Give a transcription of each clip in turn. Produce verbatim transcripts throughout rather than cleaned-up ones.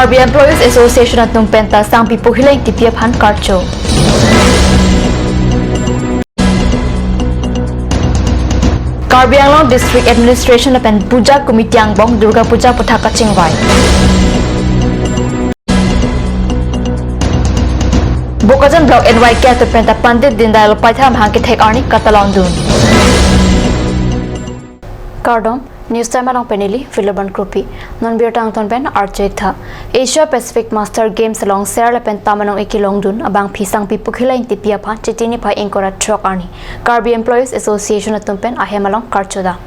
Karbi Employees Association atum penta Sangpi Pukhila Ingtipi aphan karcho. Karbi Anglong District Administration lapen Puja Committee angbong Durga Puja aputhak kachingvai. Bokajan Block N Y K atum penta Pandit Deendayal Upadhyay amahang kethek arni katalon dun. Kardom, News Time along pen neli Vilurban Kropi. Non birta angton pen archek tha. Asia Pacific Master Games along ser lapen tam anong-e kelongdun abangpi Sangpi Pukhila Ingtipi aphan Chiti niphai ingkoi ra throk arni Karbi Employees Association atum pen ahem along karcho dam.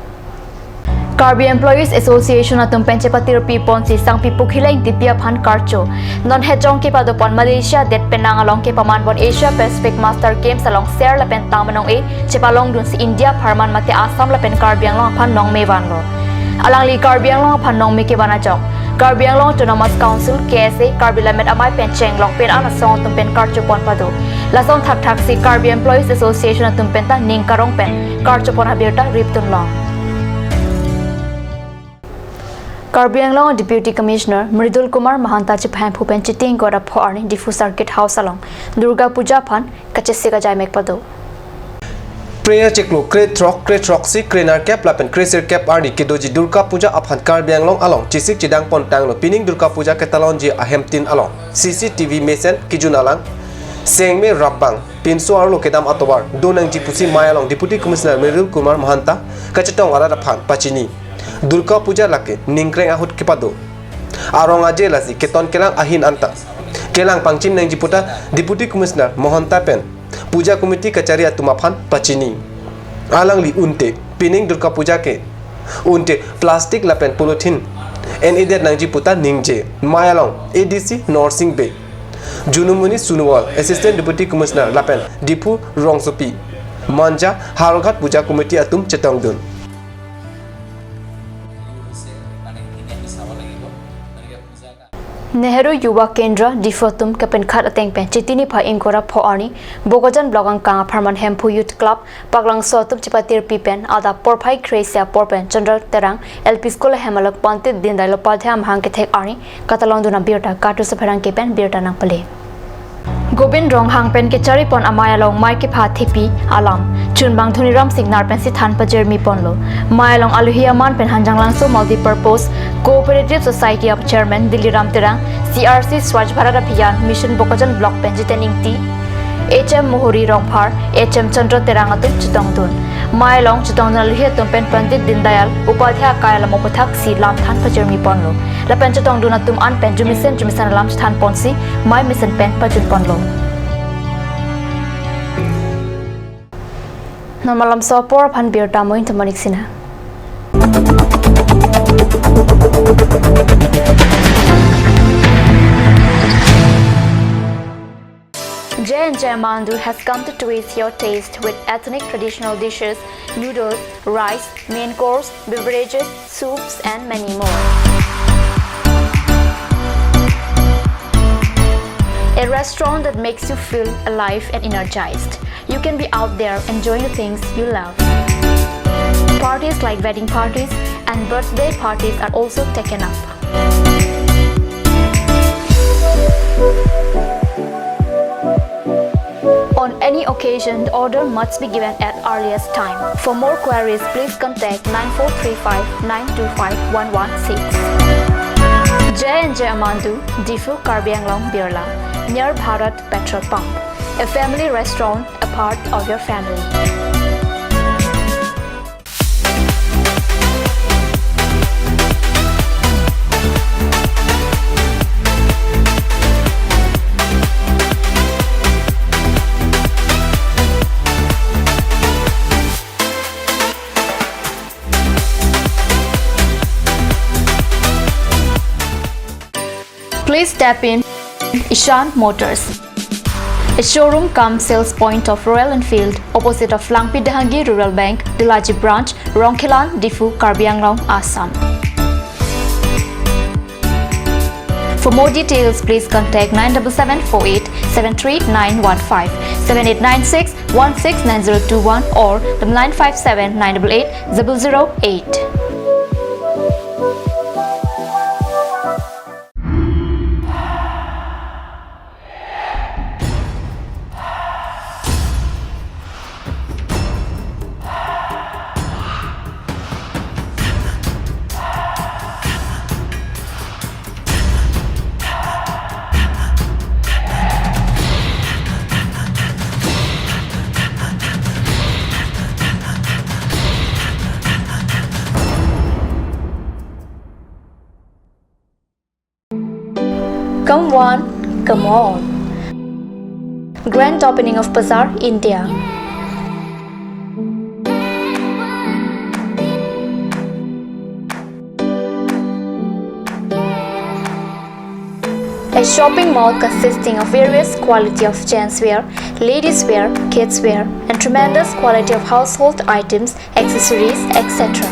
Karbi Employees Association atum pen chepatirpi ponsi Sangpi Pukhila Ingtipi aphan karcho. Non hejong kepadopon Malaysia det penang along kepaman pon Asia Pacific Master Games along ser lapen tam anong-e chepalongdunsi India apharman mate Assam lapen Karbi Anglong aphan nongme vanlo. Alangli Karbi Anglong aphan nongme kevan ajok Karbi Anglong Autonomous Council, K S A, Karbi Lammet Amei pen chenglok pen an asong atum pen karcho pon pado. Lason thakthaksi Karbi Employees Association atum penta ning karong pen karcho pon abirta ripdun long. Karbi Anglong Deputy Commissioner Mridul Kumar Mahanta chepahemphu pen Chiti ingkoi ra pho arni Diphu Circuit House along Durga Puja aphan kachesik ajai mek pado. Phre-ra chiklo, krethrok, krethroksi, krenerkep lapen kresirkep arni kedoji Durga Puja aphan Karbi Anglong along chesik chedang pon tanglo. Pining Durga Puja ketalonji ahemtin along C C T V mesen kejun alang, sengme rapbang, pinso arlo kedam atovar do nangji pusi Mei along Deputy Commissioner Mridul Kumar Mahanta kachetong arat aphan pachini. Durga Puja lake ningkreng ahut kepado arong aje, lasi keton kelang ahin anta kelang pangchim nangji puta Deputy Commissioner Mahanta pen Puja Committee kachari atum aphan pachini. Alangli unte pining Durga Puja ke unte plastic lapen polythene en-edet nangji puta ningje. Mei along A D C Norsing Bey, Junumoni Sonowal, Assistant Deputy Commissioner lapen Diphu rongsopi Manja Howraghat Puja Committee atum chetongdun. Nehru Yuva Kendra Diphu atum kapenkhat ateng pen Chiti niphai ingkoi ra pho arni Bokajan Block angkang apharman Hemphu Youth Club Paklangso atum chepatirpi pen adap porphai kre-isi apor pen Chandra Terang L P School ahem along Pandit Deendayal Upadhyay amahang kethek arni katalon dun abirta Kartu Sapherangke pen birta nangpale. Gobind Ronghang pen kechari pon amei along mei kepha thepi alam chunbang Dhoniram Singnar pensi than pajirmi ponlo. Mei along alohi aman pen Hanjanglangso Multipurpose Cooperative Society of Chairman Diliram Terang, C R C Swachh Bharat Abhiyan Mission Bokajan Block pen Jiten Ingti, H M Mohori Rongphar, H M Chandra Terang atum chetongdun. Mei along chetongdun alohi atum pen Pandit Deendayal Upadhyay akai alam aputhak si lam than pajirmi ponlo. Lapen chetongdun atum an pen jumisen jumisen alam chethan ponsi mei mesen pen pajut ponlo. Non malomso apor aphan birta mo intu manik sina. J and J Amandu has come to twist your taste with ethnic traditional dishes, noodles, rice, main course, beverages, soups, and many more. A restaurant that makes you feel alive and energized. You can be out there enjoying the things you love. Parties like wedding parties and birthday parties are also taken up. On any occasion, the order must be given at earliest time. For more queries, please contact nine four three five nine two five one one six. J and J Amandu, Diphu, Karbi Anglong, Birla, near Bharat Petrol Pump. A family restaurant, a part of your family. Please step in Ishan Motors, a showroom cum sales point of Royal Enfield, opposite of Langpi Dehangi Rural Bank, Delaji Branch, Rongkhelan, Diphu, Karbi Anglong, Assam. For more details, please contact nine double seven four eight seven three nine one five, seven eight nine six one six nine zero two one or the nine five seven nine double eight double zero eight. Come one, come all. Grand opening of Bazaar India. A shopping mall consisting of various quality of gents wear, ladies wear, kids wear, and tremendous quality of household items, accessories, et cetera.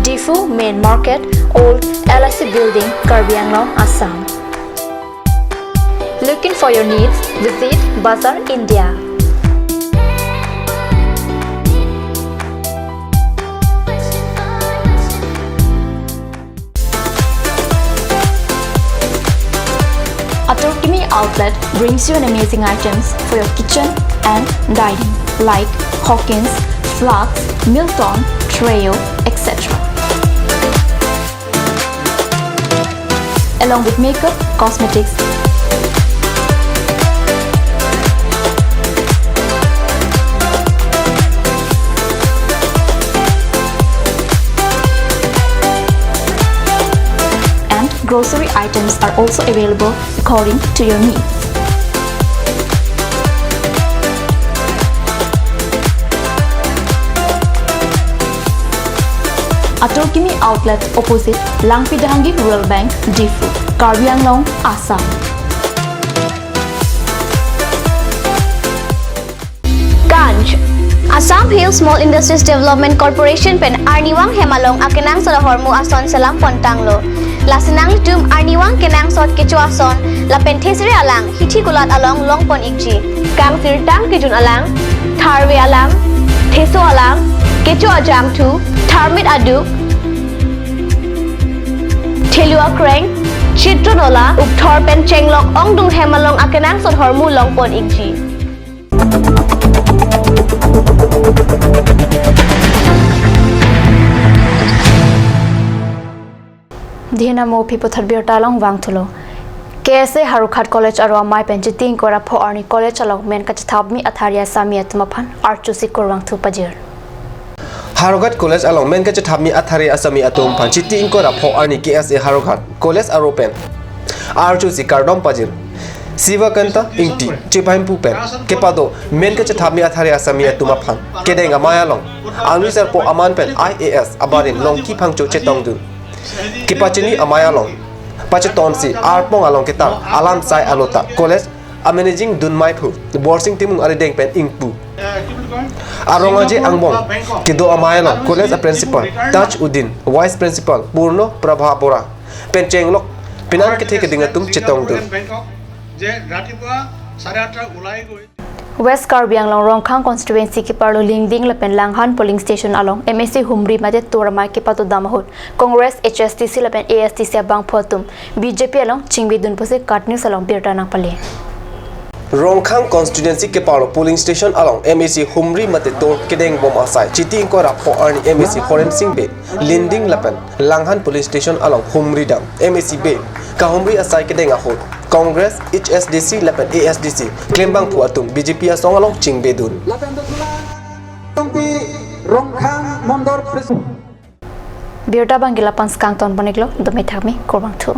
Diphu Main Market, Old L I C Building, Karbi Anglong, Assam. Looking for your needs? Visit Bazaar India. Atur Kimi Outlet brings you an amazing items for your kitchen and dining, like Hawkins, Flax, Milton, Treo, et cetera. Along with makeup, cosmetics, and grocery items are also available according to your needs. Atur Kimi Outlet, opposite Langpi Dehangi Rural Bank, Diphu, Karbi Anglong, Assam. Ganj. Assam Hill Small Industries Development Corporation pen arnivang hem along akenangsot ahormu ason selam pontanglo. Lasi nanglitum arnivang kenangsot kecho ason lapen thesere alang hithi kulat along longpon ikji. Kangsirtang kejun alang, tharve alang, theso alang, kecho ajangthu, tharmit aduk, thelu akreng, chitron ola, ukthor pen chenglok ongdung hem along akenangsot ahormu longpon ikji. Dihina mo phi puthot birta along vangthulo. K S A Howraghat College aro amei pen Chiti ingkoi ra pho arni college along men kachethapmi athari asami atum aphan arjusi kurvangthu pajir. Howraghat College along men kachethapmi athari asami atum aphan Chiti ingkoi ra pho arni K S A Howraghat College aro pen arjusi kardom pajir. Sivakanta Ingti Chepahempu pen kepado men kachethapmi athari asami atum aphan kedeng amei along angli sarpo aman pen I A S abarim Longki Phangcho chetongdun. Kepachini amei along pachetonsi arpong along ketar alam sai alo ta college a managing dunmeiphu Borsing Timung arideng pen ingpu. Arong aje angbong kedo amei along college a principal Taj Uddin, vice principal Purno Prabha Bora pen chenglok penang kethe keding atum chetongdun. West Karbi Anglong Rongkhang constituency keparlo Lingding lapen Langhan polling station along M A C humri mate tor amei kepatodam ahut Congress, H S D C lapen A S D C abangphu atum B J P along chingvai dun pusi KAT News along birta nangpale. Rongkhang constituency keparlo polling station along M A C humri mate tor kedeng bom asai Chiti ingkoi ra pho arni M A C Horensing Bey Lingding lapen Langhan polling station along humri dam. M A C Bey kahumri asai kedeng ahut Congress, H S D C lapen A S D C klembangphu atum B J P asong along chingvai dun. Tongpi Rongkhang Mondol Pres- Birta abangke lapu-an si kangton pon-iklo, dome thakme, kurvangthu.